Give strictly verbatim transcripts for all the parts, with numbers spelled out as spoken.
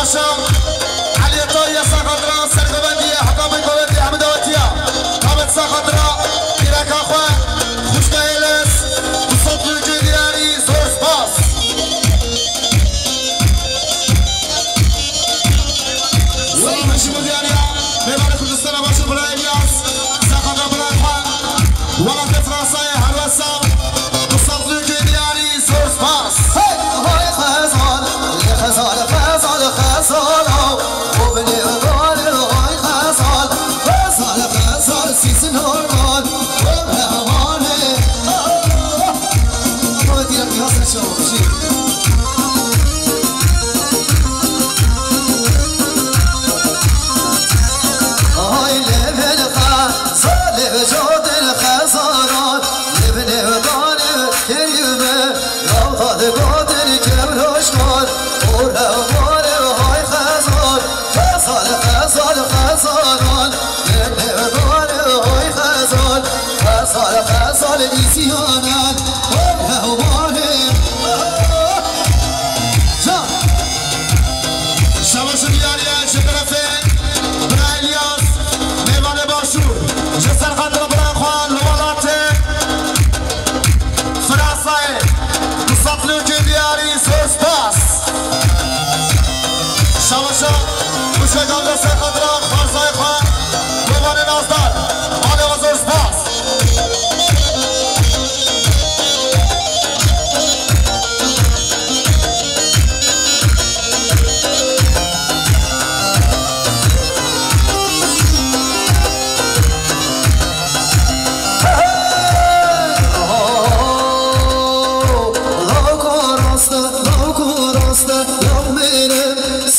Eliyê Tayê ser xatira sergovendiyê, heta bi govendî hemî dawetiya. Davet ser xatira pîreka xwe, xwişka Êlis, bi sed lûkê diyarî zor spas. Selam Şîmo diyariya, mêvanê Kurdistana Başûr Bira Elyas, ser xatira birayê xwe, welatê Fransayê her wesa, bi sed lûkê diyarî zor spas. Hey, hay xezal, lê xezal, xezal, xezal, aw, o binê dare, hay xezal, xezal, xezal, sîsin horman, o mehmanê. Ay, lê vêl xezal, lê vêl xezal, lê binê dare, kerîme. Lawxa digotin kevroşkor, û rewmare hay xezal, xezal, xezal, xezalan, newdare hay xezal, xezal, xezal îsyanan, hay rewmare. Can. Şebaşo diyariye ji terefê Bira Elyas, mêvanê Başûr, ji ser xatira birayê xwe li welatê Fransayê, bi sed lûkê diyarî zor spas. Şebaşo, xwişka Gamze ser xatira xwarzayê xwe, mêvanê nazdar, malê we zor spas.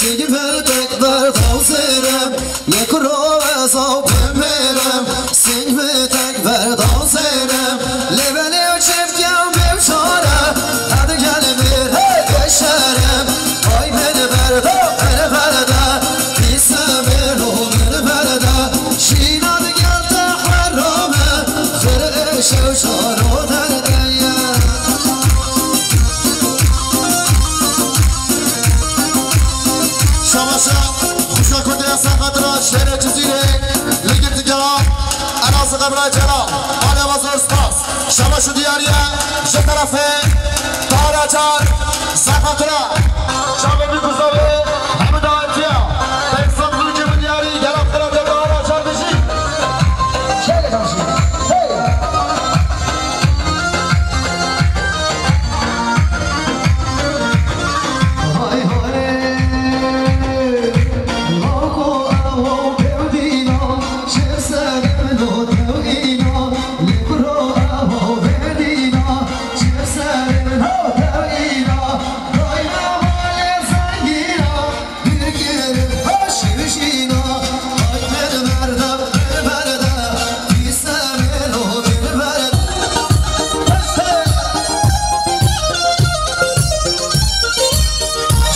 Sîng bi tek berdaw zêrem, lê kuro ez aw bimêrem. Sîng bi tek berdaw zêrem, lê belê û çifkê û bêçare, hadi gel mêr, hey, bêşerem. Ay min berda, min berda, pîse mêr û min berda. Şîna di gel te herome, xir ê şew şaro derdeye. Şebaşo, xwişka Kurdê ya ser xatira şêrê Cizîrê, li girtîgeha Elazığê Bira Celal, malê we zor spas. Şebaşo diyariye ji terefê Tahar Acar, ser xatira çavê wî ku zavê hemû dawetiya. Pênc sed lûkê bi diyarî, gelek xira te Tahar Acar bijî. Şeyrê kamşî. Hey!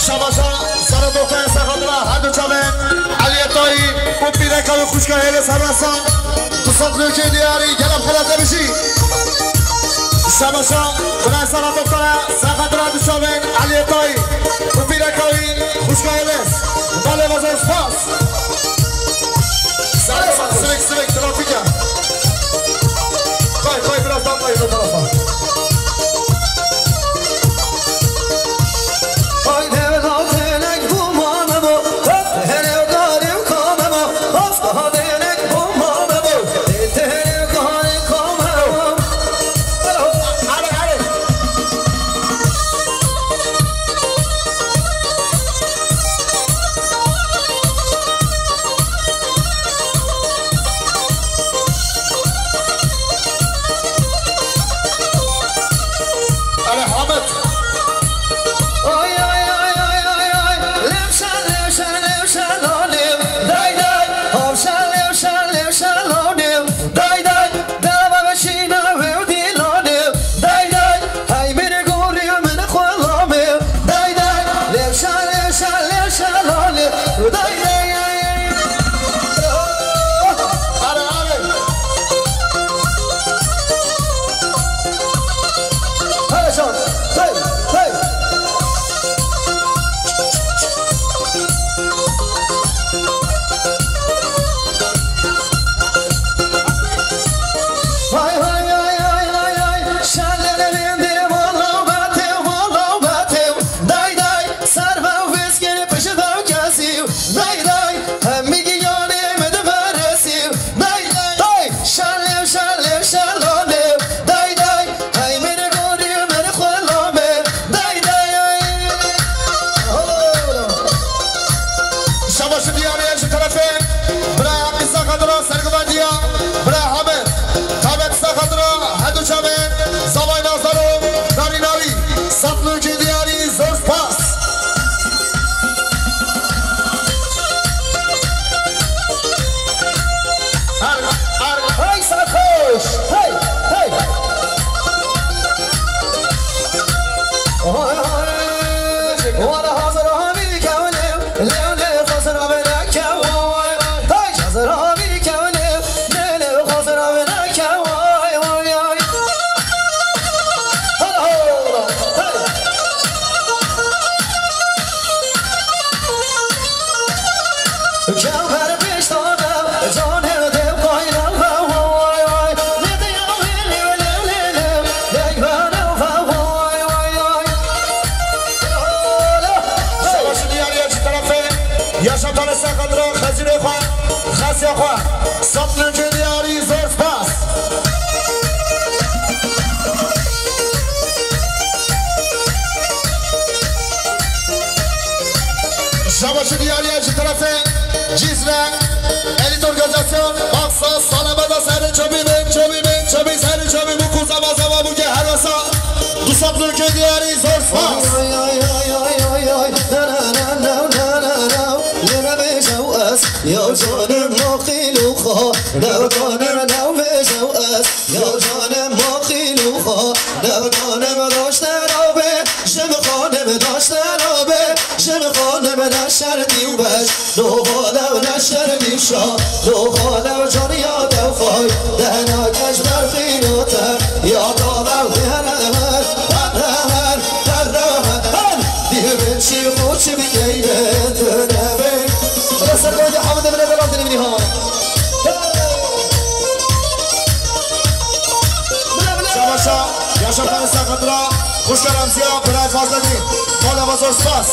Şebaşo, serokê ser xatira her du çavên Eliyê Tayî û pîreka wî xwişka Êlis Herwesa, bi sed lûkê diyarî, gelek xira te bijî. Şebaşo, birayê serokê ser xatira du çavên Eliyê Tayî û pîreka wî xwişka Êlis, malê we zor spas. Sivik, sivik, trafik e. Koy, koy, biraz daha koy bu tarafa. Xedra xezîrê xwe, xesya xwe. Saplûkê diyarî zor spas. Şabaşi diyariye ji terefê Cizre, Elît Organîzasyon, Baksa, Salamada, serê çabî bin, çabî bin, çabî serê çabî bu ku zama zama bu ke her wesa. Du saplûkê diyarî zor spas. Oy, oy, oy, oy, oy, oy, oy. Na, na, na, na, na, na, na. Lê nebêje ez, ya canim maqîl û xwe. Newdanim newbêje ez, ya canim maqîl û xwe. Newdanim daşte nabê, ji min xanim daşte nabê, ji min xanim ne şerdî û beş. Doxane û neşermîşa, doxane û cariya dewxay, dehna keş berxînote, ya dana her her, her her, her her, her. Dîvin çî xo çi bikeyne, tu nebe. Bile ser koyde hamide bile bela dinimini ha. Hey! Bile, bile. Şabaşa, yaşa Paris Akadra, Xuşka Remziya, Biray Fazlidîn. Mala Vazor spas.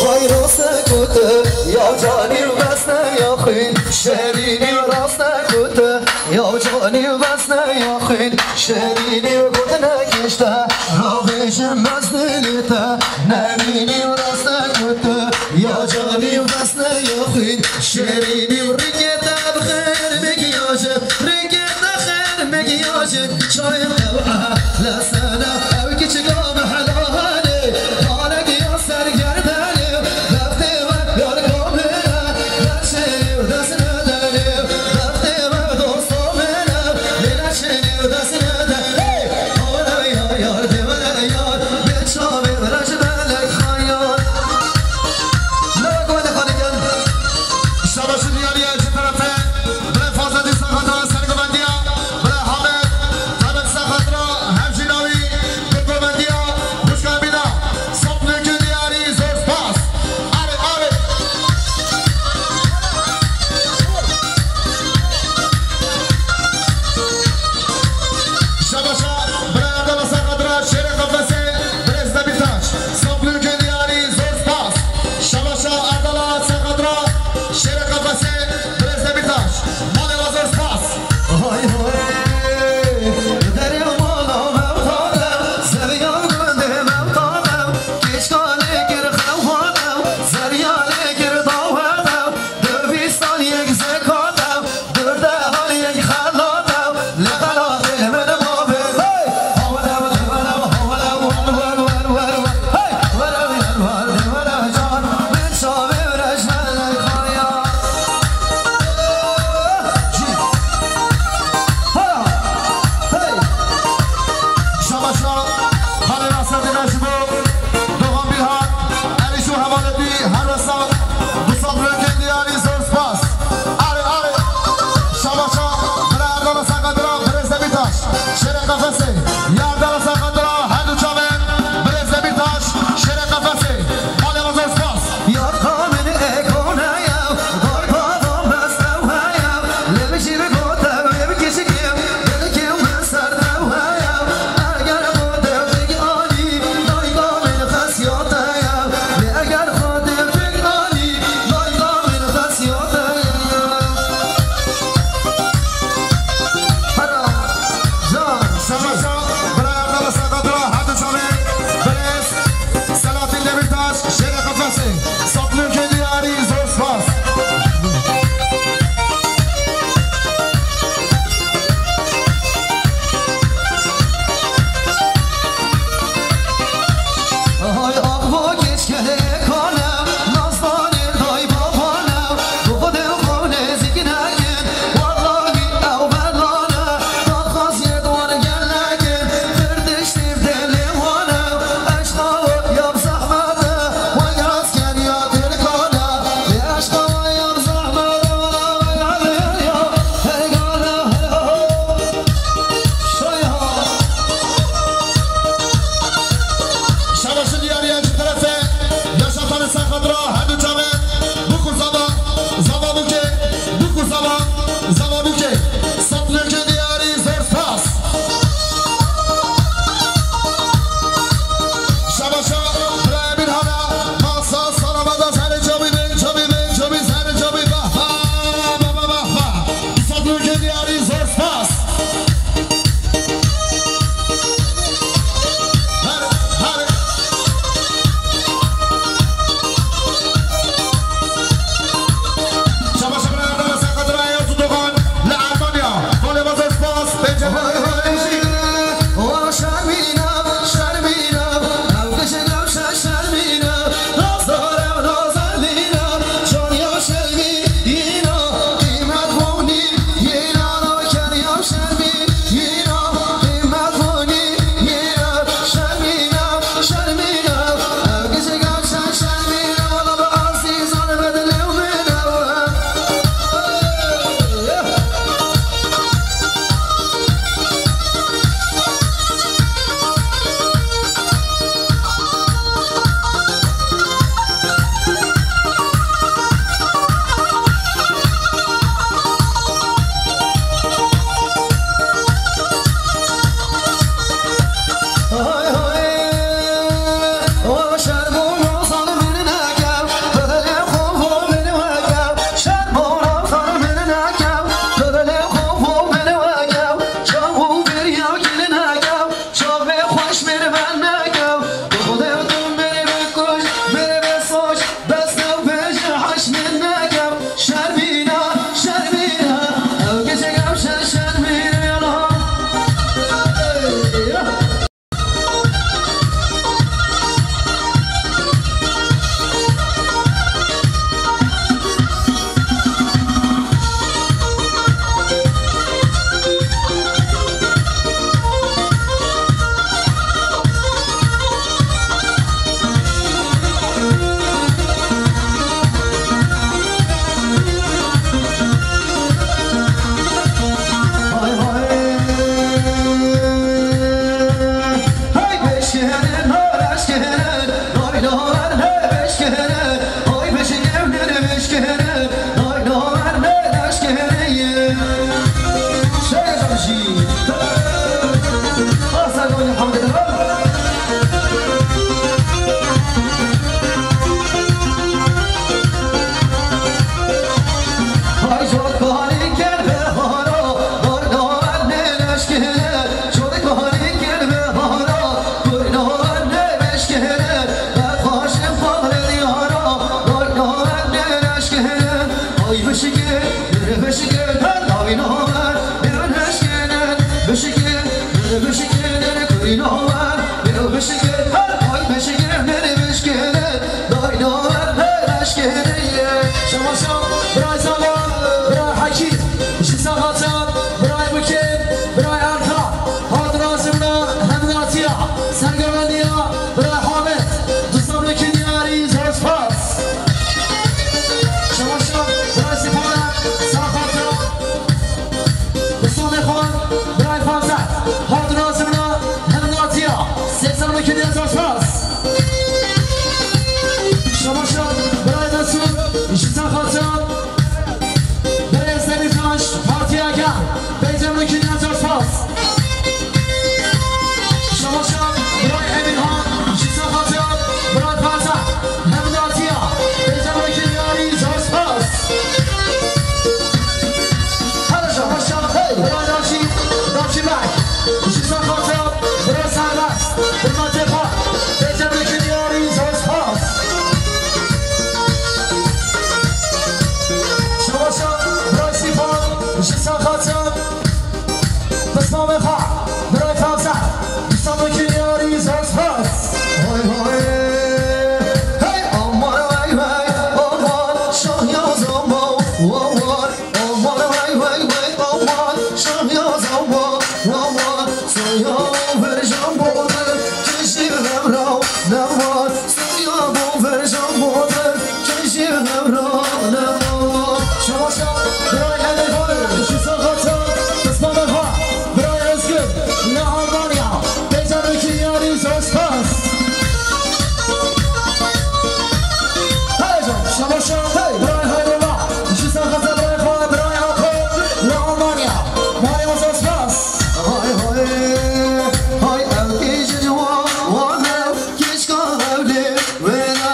Vay rose kute, ya canî beste ya xwîn, şerînî raste kute, ya canî beste ya xwîn, şerînî gotine kişte, ravêjim mezdinî te, nerînî raste kute, ya canî beste ya xwîn, şerînî rikete bi xêr, mekiyajim, rike Nexêr mekiyajê çayê qewha lesene ew kiçika mehla hene. Balek ya sergerdene, bextê we yar kamine, neşênê û dest nedene, bextê we dosta mine, lê neşênê û dest nede. Hey! Hawle ya yar, dê we yar, bê çavê rejbelek xayar. Lewek wene xanikin. Şabaşi diyariye ji terefê Birê Fazletî Sexadra serguvendiya, birê Hamed, Hamed Sexadra, hemjîna wî bi guvendiya xwişka bîna, saplûkê diyarî zor spas. Arê, arê. Şabaşa, birê Erdala Sexadra, şêrê qefesê, birê Zebîtaş, saplûkê diyarî zor spas. Şabaşa Erdala Sexadra, şêrê qefesê, birêz Demîrtaş. Malê we zor spas. Hay hay. Derê mala mewta de, zeriya gundê mewta de, kêşka lê kir xewha de, zeriya lê kir dawe de, dövistan yek zeka de, dörde hal yek xela de, lê xela de min bavê. Hey! Şabaşa, halê naserdîne ji bo Doğan Bilhan, Erîş û hevalê wî, her wesa du sed rokên diyarî zor spas. Arê, arê. Şabaşa, bira Erdala Saqadira, birêz Demîrtaş. Şêrê qefesê, ya Erdala Saqadira, her du çavên, birêz Demîrtaş, şêrê qefesê. Malê we zor spas. Ya kamini ekone ya, bay baba beste ya. Lê bijî bi gote, lê bi kişikî, lê bi kî min ser de ya. Eger gote Şemaşa, Biray Zala, Biray Hekî, ji Saxatan, Biray Bikê, Biray Erkan, Hadra Zimna, Hemdatiya, Sergevendiya, Biray Hamid, Dustan Wekî Diyarî, Zospas. Şemaşa, Biray Sipara, Saxatan, Dustan Xan, Biray Fazet, Hadra Zimna, Hemdatiya, seksen Wekî Diyarî, Zospas. Şemaşa, Biray Mesut, ji Saxatan, Biray Demirtaş, Partiya Gel, Beyzemli Kinya Zospas. Şemaşa, Biray Emirhan, ji Saxatan, Biray Fazet, Hemdatiya, Beyzemli Kinyarî Zospas. Hele şemaşa, hey, Biray Navşî, Navşî Mek, ji Saxatan, Biray Serbest, Hurmetê Pak, Beyzemli Kinyarî Zospas. Şemaşa, Biray Sîpan, ji Saxatan, Pismamê xwe, Biray Fevzet, ji Saxatan Kinyarî Zospas. Hoy hoy, hey, aman vay vay, aman, şah ya zamba, wa wa. Aman vay vay vay, aman, şah ya zamba, wa wa. Soya verjan bodir, kişî hevra, ne wa. Şemaşa, Biray Emirhan, ji Saxatan, Pismamê xwe, Biray Özgür, li Almanya, Beyzemli Kinyarî Zospas. Hey can, şemaşa, hey, Biray Hayrullah, ji Saxatan, Biray xwe, Biray Apo, li Almanya, Mario Zospas. Hay hay, hay, ev kêşe ciwan, wan ev, kêşka hewlê, wêna,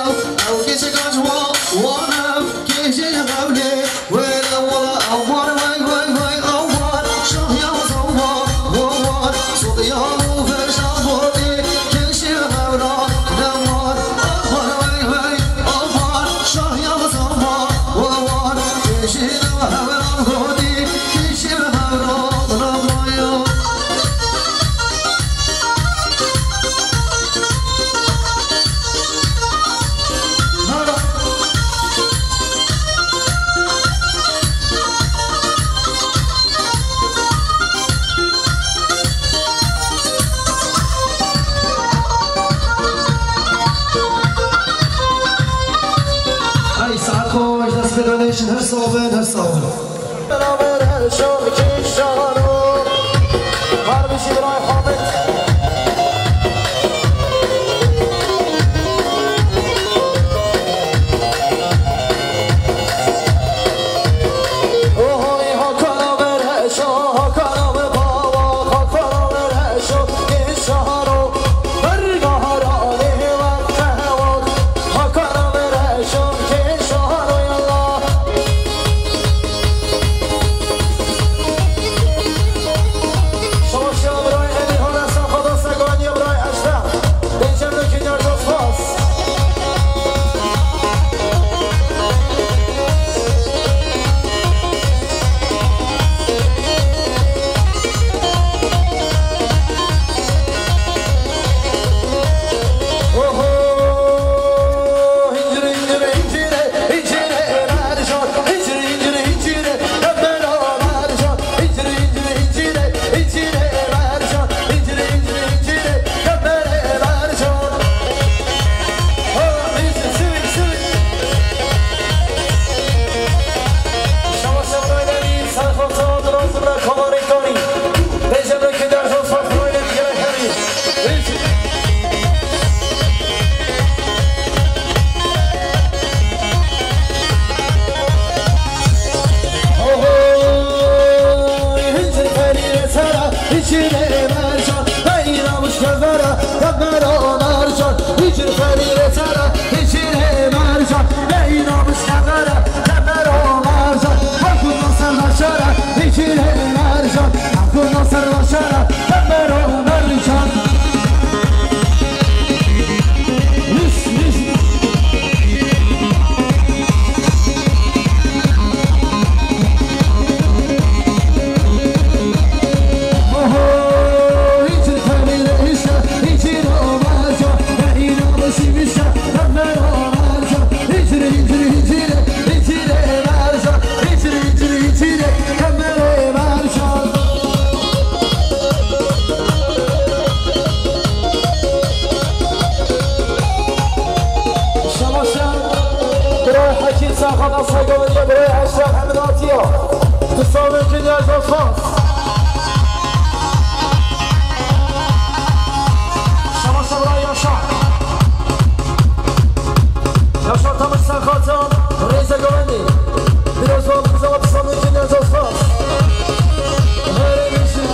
ew kêşeka ciwan, wan ev, kêşe hewlê. Ay, saet xweş, dest pê donation, her sağ olun, her sağ olun. Beraber şarkı şaro. Harbi Şibray Hamit. Xata saygı ve diye buraya Eşref Hemid Atiya. Kısa mümkün yer dostlar. Şabaş Emrah Yaşar. Yaşar Tamış Serhatyan, Reza Govendi. Biraz daha bize kısa mümkün yer dostlar. Her bir şey.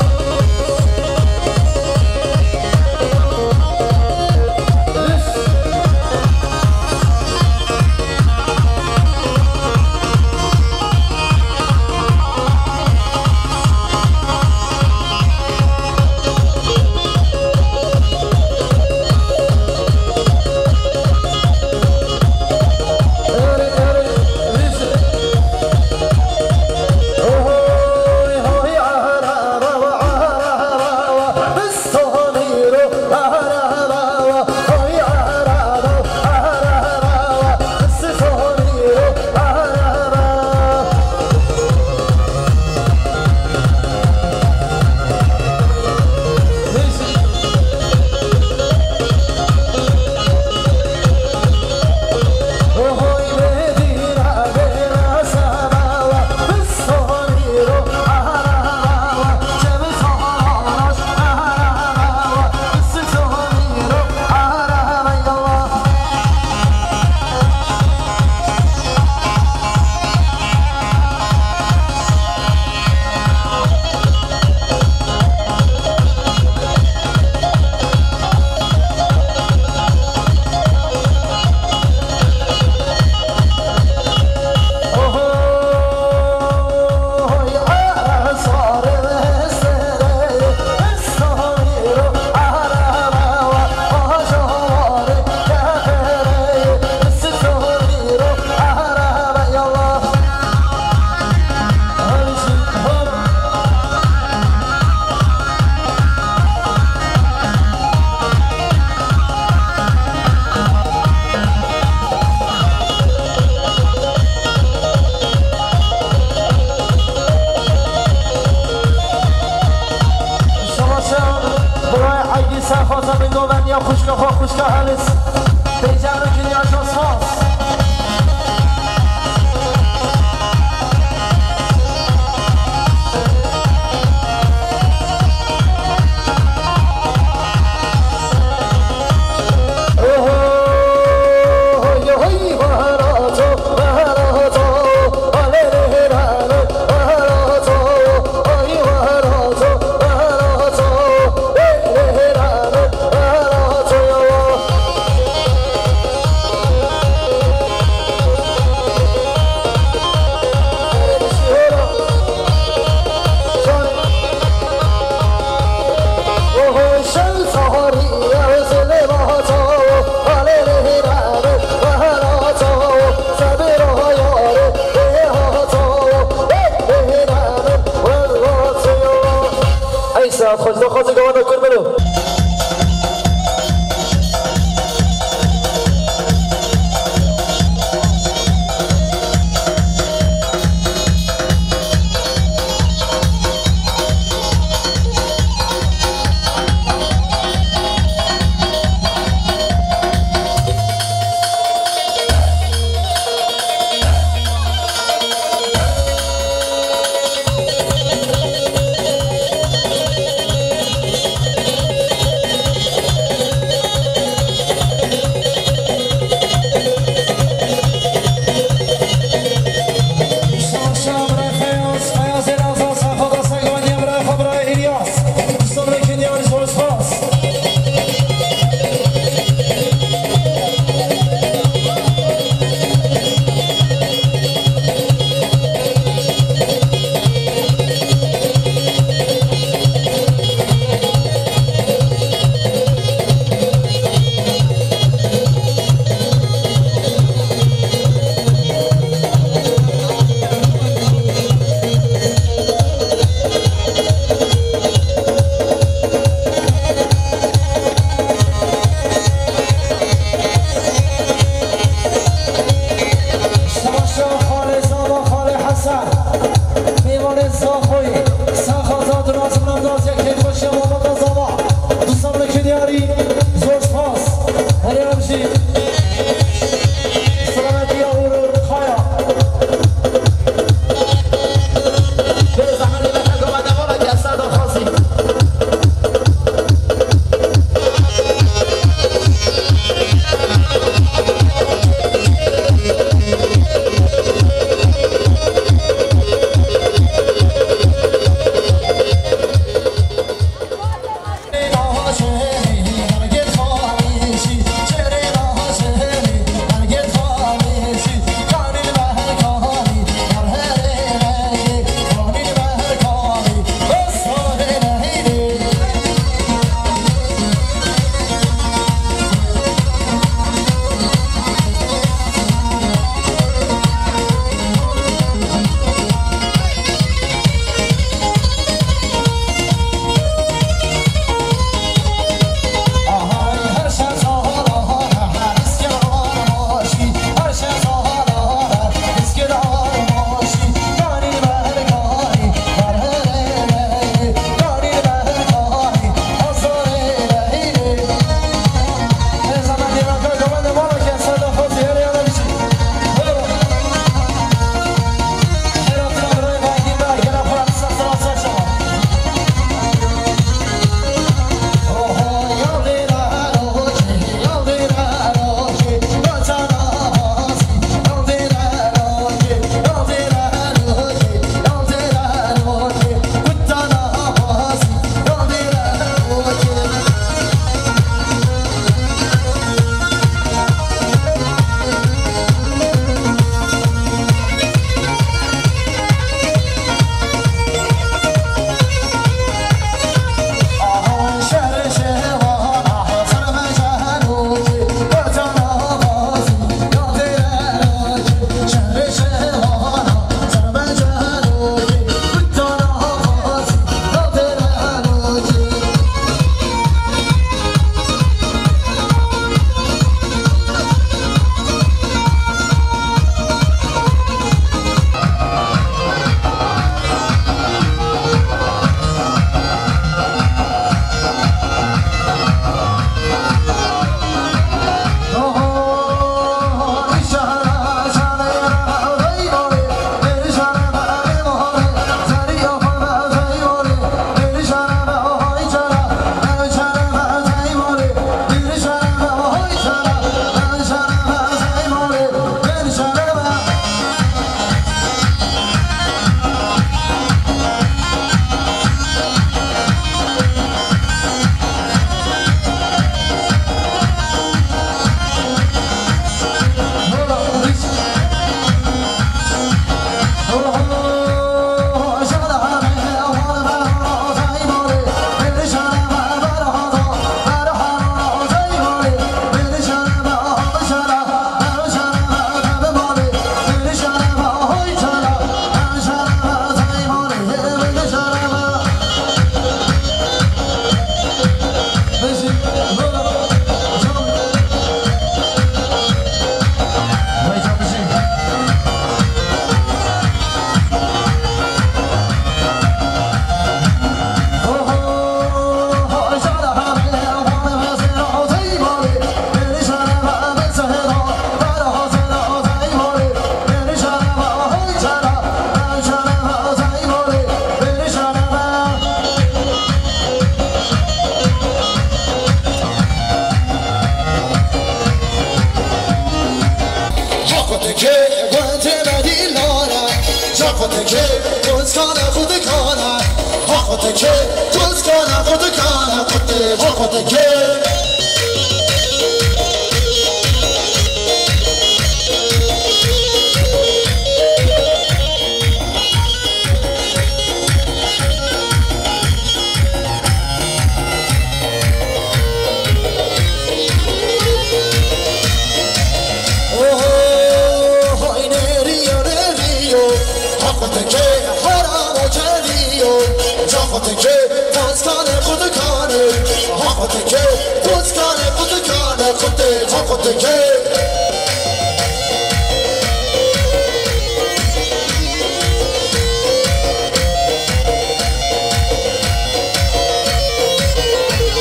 Şabaşa, buraya haydi sen fazla bir dolan ya, xwişka xwe, xwişka Halis. Peycam Rukun ya, Josfas. Ey saet xweş, daxwazê gavana Kurmilo. Savaşa Xalê Zava, Xalê Hesen, mêvanê Zaxoyê, Saxata Durazina Nazya Keyfbaşiya Mamada Zava, Dustan Lekiniyarî, zor spas, herê em jî selametiya Uğur Kaya.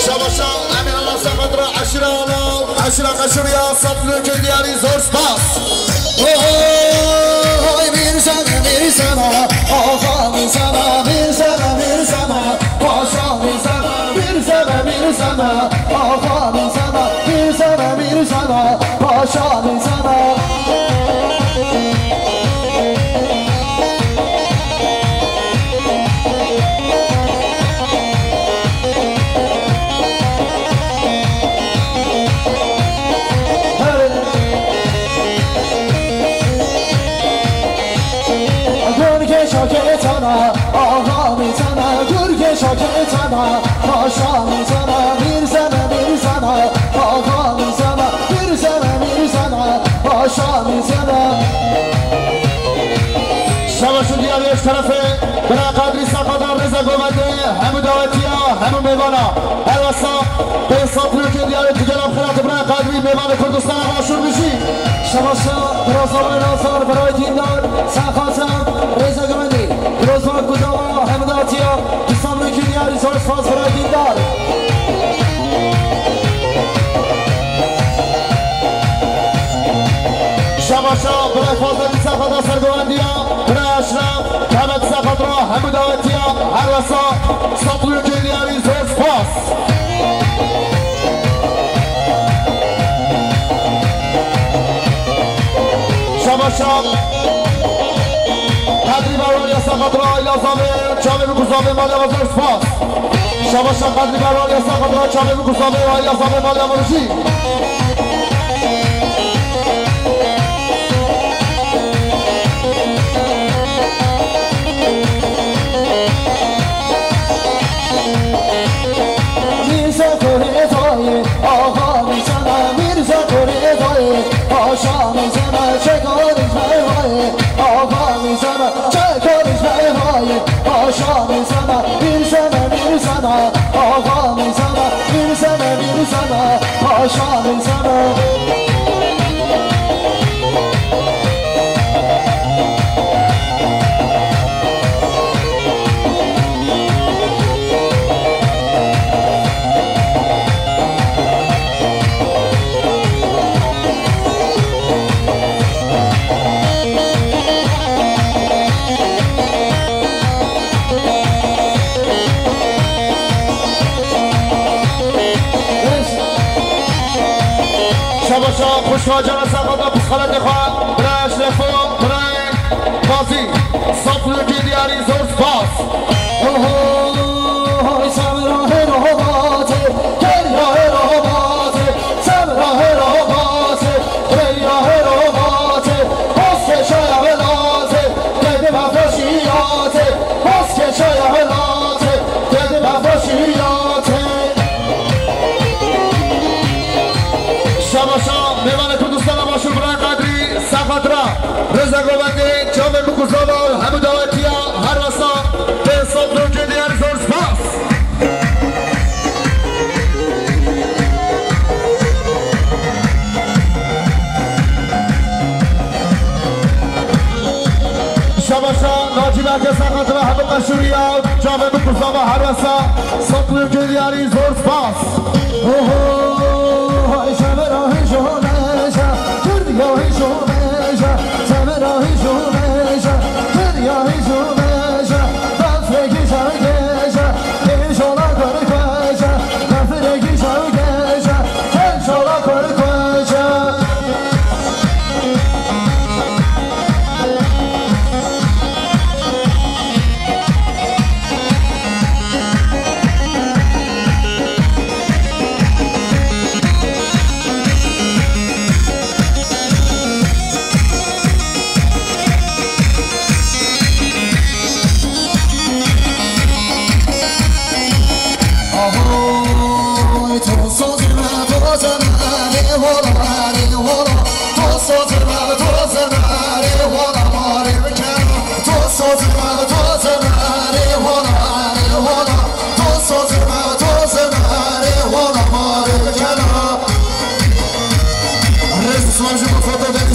Şabaşa, em ê ala seqet re eşîra ala, eşîra qeşir ya, sed lûkê diyarî, zor spas. Oho, hay Mîrzeme, Mîrzeme, axa Mîrzeme, Mîrzeme, Mîrzeme, paşa Mîrzeme, Mîrzeme, Mîrzeme, axa Mîrzeme, Mîrzeme, Mîrzeme, paşa Mîrzeme. Gurgê şakê tana, axa Mîrzeme, gurgê şakê tana, paşa Mîrzeme, Mîrzeme, Mîrzeme, axa Mîrzeme, Mîrzeme, Mîrzeme, paşa Mîrzeme. Şabaş û diyarî ji terefê bira Qadrî Saqadan rêza govendê hemû dawetiya, hemû mêvana. Her wesa pênc sed lûkê diyarî tu gela bi xêr hatî bira Qadrî, mêvanê Kurdistana Başûr bijî. Şabaşa bira Zavê Lazar, birayê dîndar, Saqata rêza govendê. Pirozvan ku dawa hemû dawetiya, tu sed lûkê diyarî, zor spas birayê dîndar. Şabaşa birayê Fazletî Saqata sergovendiya, birayê Eşref, Mehmet Saqat ra hemû dawetiya, her wesa sed lûkê diyarî, zor spas. Şabaşa Qedrî Barwaniya Saqat ra, Ayla Zavê, çavê min ku zavê maliya, zor spas. Şabaşa Qedrî Barwaniya Saqat ra, çavê min ku zavê, Ayla Zavê maliya, bijî. Mîrza Korê dayê, axa Mîrzeme, Mîrza Korê dayê, paşa Mîrzeme, çekarî meyvayê, axa Mîrzeme, çekarî meyvayê, paşa Mîrzeme, Mîrzeme, Mîrzeme, axa Mîrzeme, Mîrzeme, Mîrzeme, paşa Mîrzeme. Şabaşa xwişka cana Saqata psxeletê xwe, bira Eşrefo, bira Bazî, sed lûkê diyarî, zor spas. Oho, hay Semra hêro batê, derya hêro batê, Semra hêro batê, derya hêro batê, bas keşaya velatê, dede me xweşiyatê, bas keşaya velatê, dede me xweşiyatê. Şabaşa mêvanê Kurdistana Başûr, bira Qedrî Saqat ra, rêza govendê, çavê min ku zava, hemû dawetiya, her wesa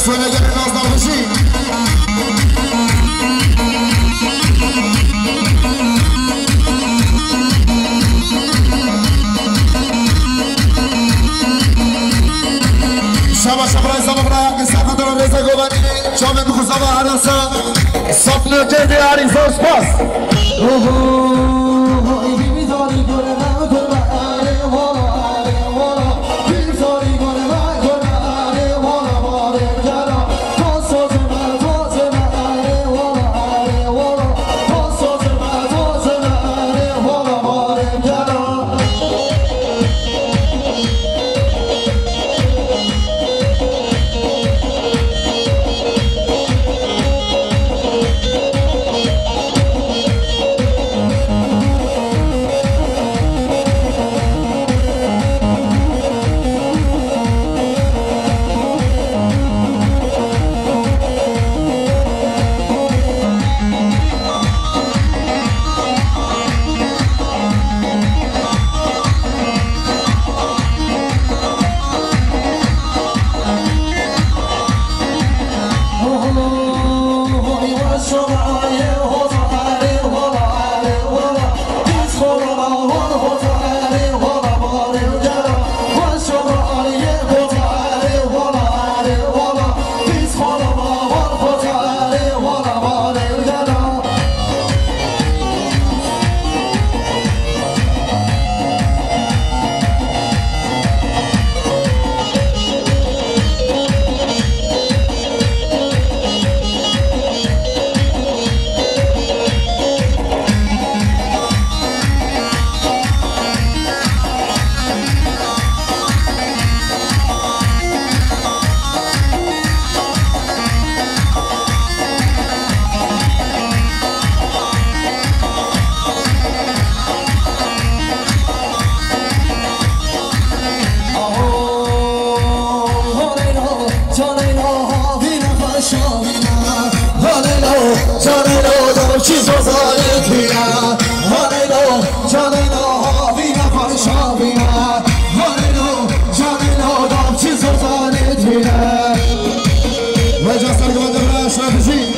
Şöyle gelin, az daha bir şey. Şaba şabra, şaba bra, yakın sakın durun, reza govani. Çabuk kuzaba arasa. Saplı geldi, Arif Özbaz. Oho. Weca sergivende bira strateji.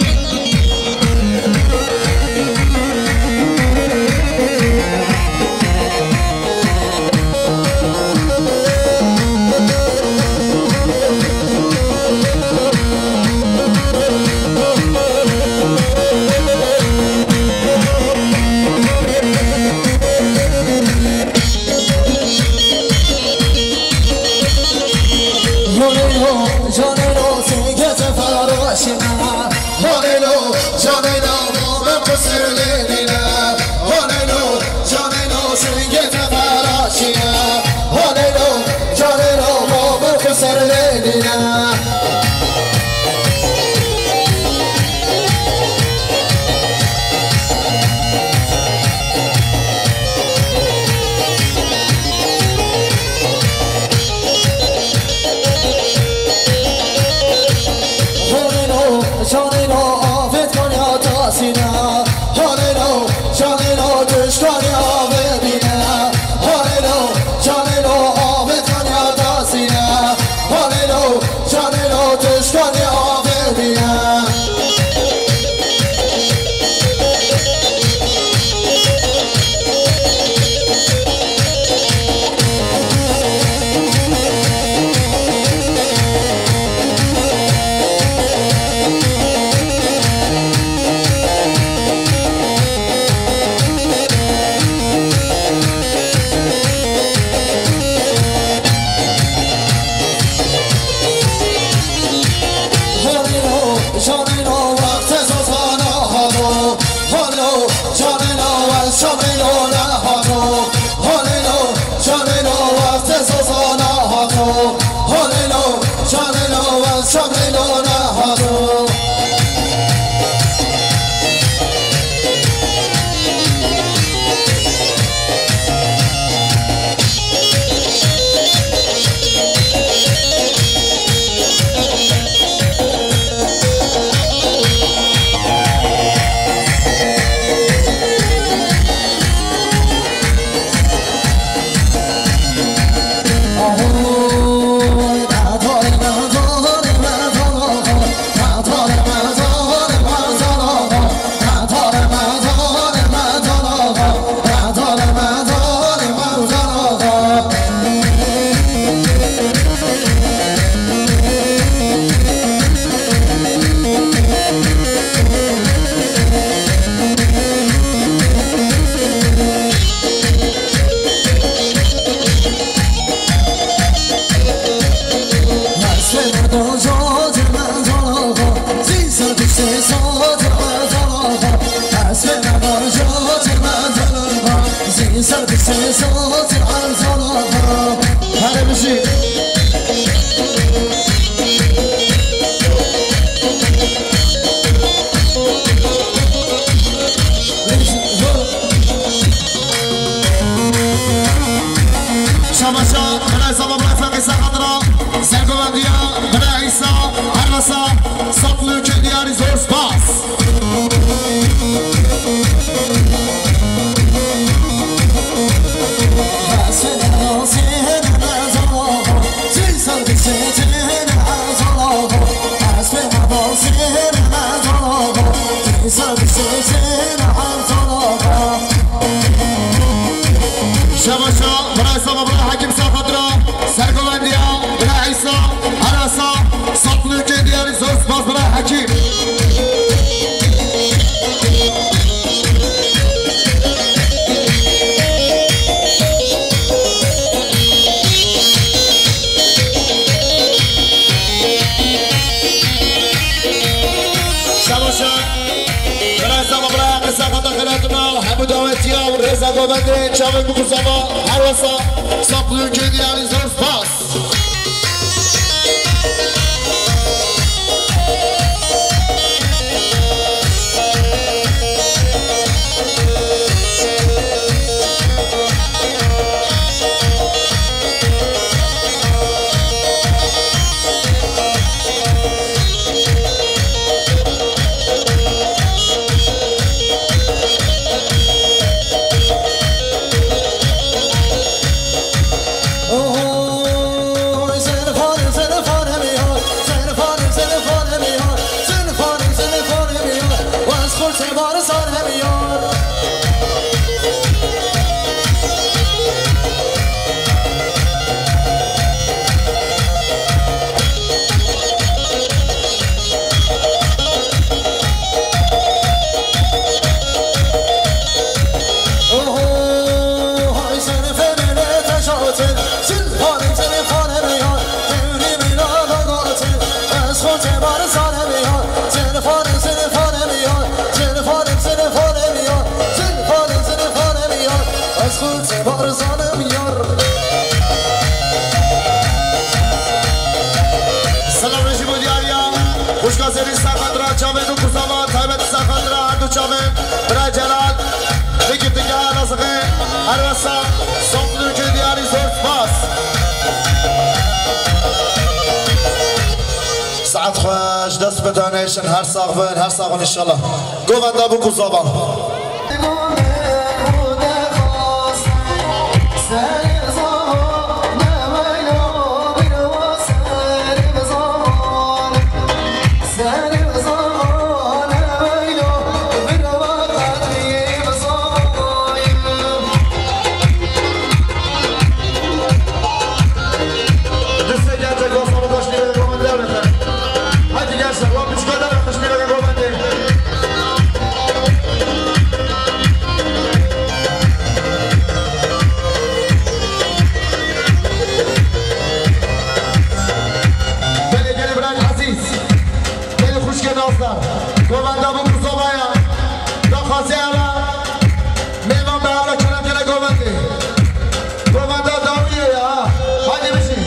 Hadi bizi. Şabaşa, Xwedayê sava bira Feqî ser xatira, sergovendiya bira Îsa, her wesa, saf li ûkê diyarî zor spas. Şabaşa, bira Îsa, bira Hekîm Safadra, sergovendiya, bira Îsa, Arasa, Saplûkê diyarî zor spas bira Hekîm. Şabaşa, bira Îsa, bira Hekîm Safadra, xelatuna, hemû dawetiya û rêza govendê, çavên bikuzava, her wesa, Saplûkê diyarî zor spas. Selam rejî bo diyariya. Xwişka Zerî ser xatira, çavên û kuzava, taybet ser xatira, her du çavên. Bira Celal, vê girtîgeha Elazığê, her wesa, Saplûkê diyarî zor spas. Saet xweş, dest bi danêşin, her sax bin, her sax bin inşallah. Govenda bû kuzava. Destê gerçek olsa bu taş bir yere koymadı devlete. Hadi gençler, o küçük adam yaklaşmıyor ve koymadı. Belediye İbrahim Aziz, beni hoş geldin aslan. Komanda bu kuzovaya, da fazla. Mêvan be, Allah kerem kene govendê. Govenda dawî ye ya. Hadi biçin.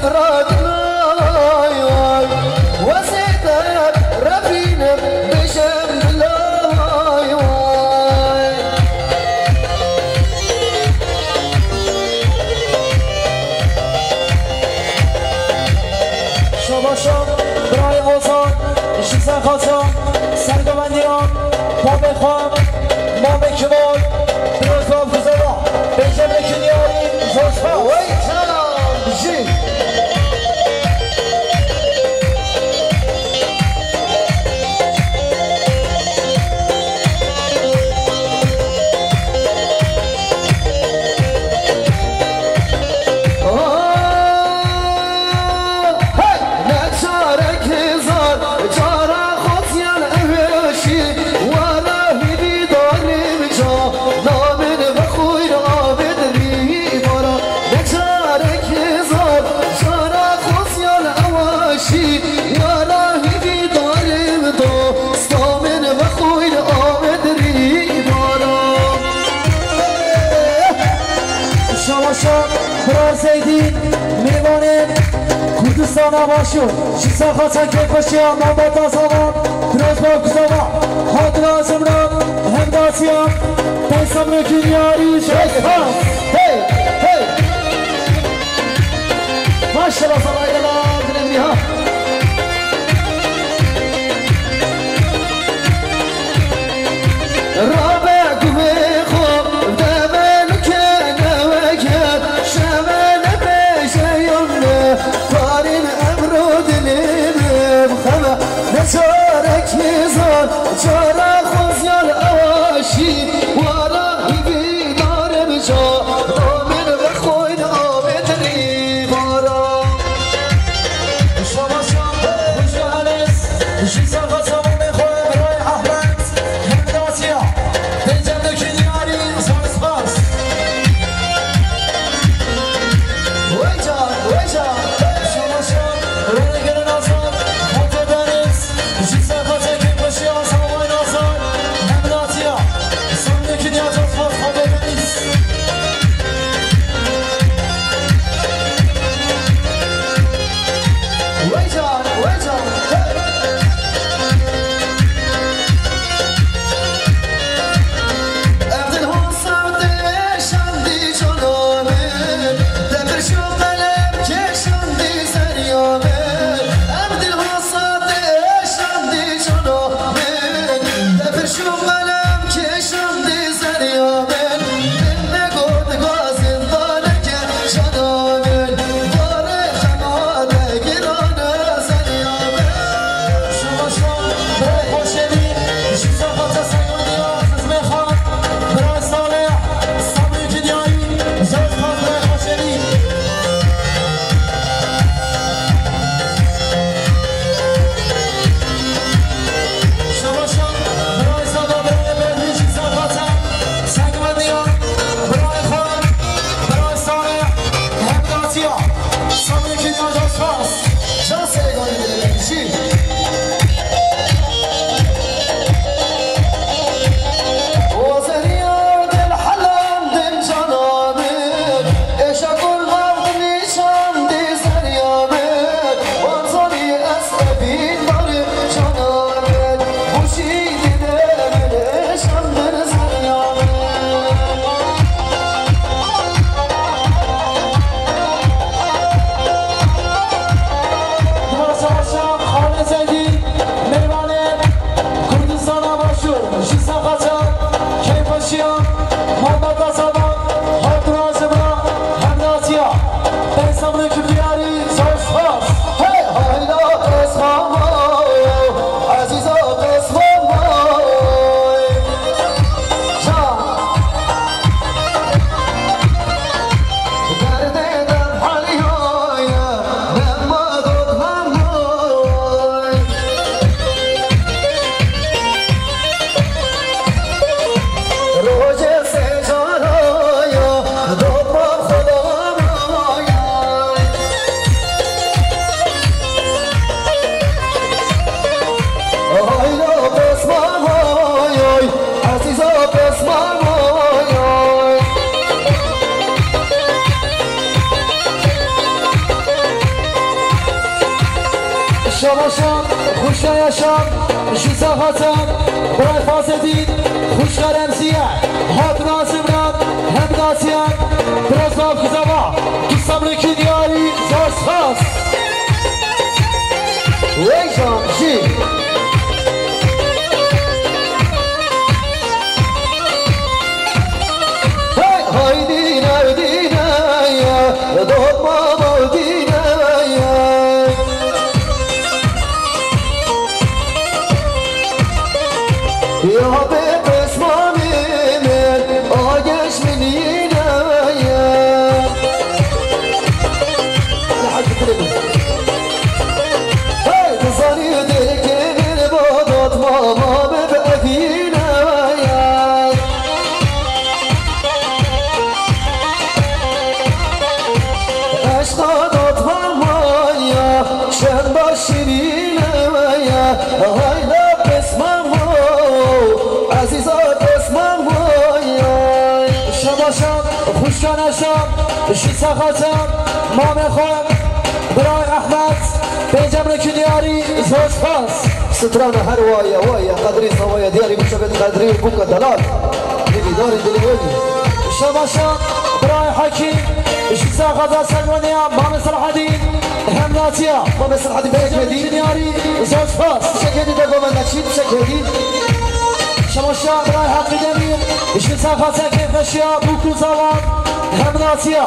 Radnay way, wezê te revînim, bêjem bila way way. Şabaşan, birayê Ozan, ji Serxasan, sergovendiyan, babê xwe, mamê Kemal, Firoz Bab Kuzeva, bêjemê Kinyarî, Zozfa. Wey çalan jî. Hey! Ne çarek hezar cara xwestiyan ew weşî, wala hîvî darim ca, namên vexwîr avêt rî mara. Ne çarek hezar cara xwestiyan ew weşî, wala hîvî darim da, stamên vexwîr avêt rî mara. Şabaşa Bira Zeydî, mêvanên Kurdistana Başûr, ji Serxasan Kêfxweşiya Mambata Zavan, Firoz Bab Kuzava, Hatira Zimran, Hemdasiya, Peysamê Kinyarî, Şehzad. Hey, hey. Maşallah sana, Aydın abi, ne bileyim ha. Rabe guhê xwe develike neweke, şeve nebêje yomne, tarîn emro dilê min xeme, ne çarek hezar cara xwestiyan ew weşî, wara hîvî darim ca, namên vexwîr avêt rî mara. Şabaşan, Hüsnü Enes, ji Serxasan. Wecan, wecan, hey! Şabaşan, xwişka Yaşar, ji Saxatan, Bray Fazedîn, xwişka Remziye, hatina Zimran, Hemnatiyan, Brazov Kizava, Kisamli Kinyari, zor spas. Weycan jî. Hey, hay dîne, dîne ye, dotma mal dîne ye. Ya bê pesmamê min, ageş min yîne ye. Hey, dizanî dilkê min bo dotma ma min bi evîne ye. Eşqa dotma maya, şemba şirîne ya, hayda pesma mo, ezîza pesma mo ya. Şabaşan, xwişka Neşan, ji Saxatan, mamê xwe, birayê Ehmed, Pêncem li Kinyarî, zor spas. Strana her waye, waye, qedrî sawaye, diyarî bû şebet qedrî û bûke delal. Nivîdarî dilê we bî. Şabaşa, birayê Hekîm, ji Saxata Serwaniya, Mame Selahedîn, Hemnatiya. Mame Selahedîn, Pêncem li Kinyarî, zor spas. Çek hêdî de gome neçî, çek hêdî. Şabaşa, birayê Heqî Demîr, ji Saxata Kêfeşiya, Bûk û Zawan, Hemnatiya.